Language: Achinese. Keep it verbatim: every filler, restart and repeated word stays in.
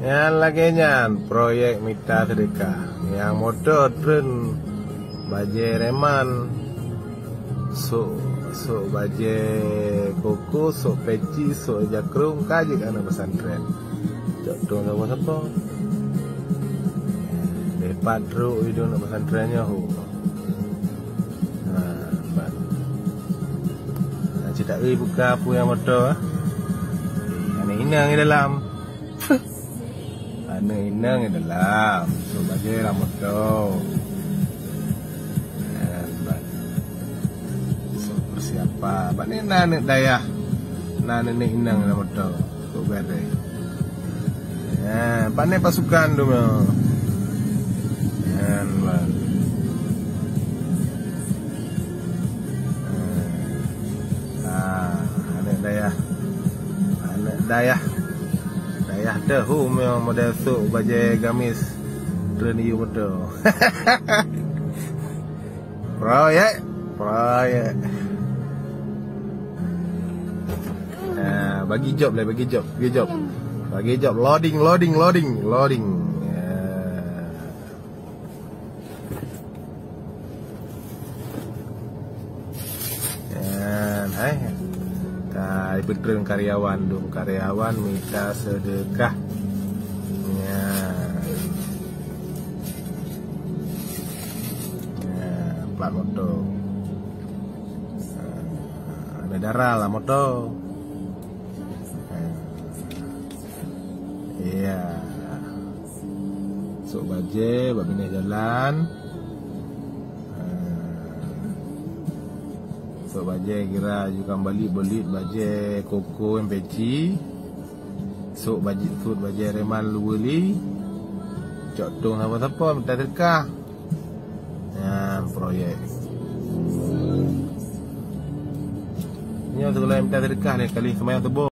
Nyan lagée nyan proyek mita seudeukah. Nyang moto treun bajée reman, sôk, sôk bajée koko, sôk peci, sôk jakrong, ka jeuet aneuëk pesantren. Cok tueng sapo-sapo. Depat trok idong aneuëk pesantren nyoe. Ha, ban. Nah, cita ui buka peue nyang moto, ah. Eh, aneuëk inong di dalam. Aneuëk inong di dalam. Sôk bajée lam moto. Nah, ban. Sôk persiapan. Ban ni na aneuëk dayah. Na aneuëk inong lam moto. Kok bereh. Ya, pandai pasukan tu mah. Ya, man. Ah, aneuëk dayah. Aneuëk dayah. Dayah teuhu memang model sôk bajée gamis. Treun yue moto. Proyek, proyek. Ah, bagi job lah, bagi job, bagi job. Bagi job, loading, loading, loading, loading. Ya. Nyan, hai. Ka ipeutreun karyawan dum, karyawan mita seudeukah. Nyan. Nyan, plat moto. Ah, ada darah lah moto. Ah. Iya. Sôk bajée bak binéh jalan. Ah. Sôk bajée kira jukang balit-balit bajée koko nyang peci. Sôk bajée, sôk bajée reman luweuli. Cok tueng sapo-sapo mita seudeukah. Nyan proyek. Nyoe seugala mita seudeukah lé kali seumayang suboh.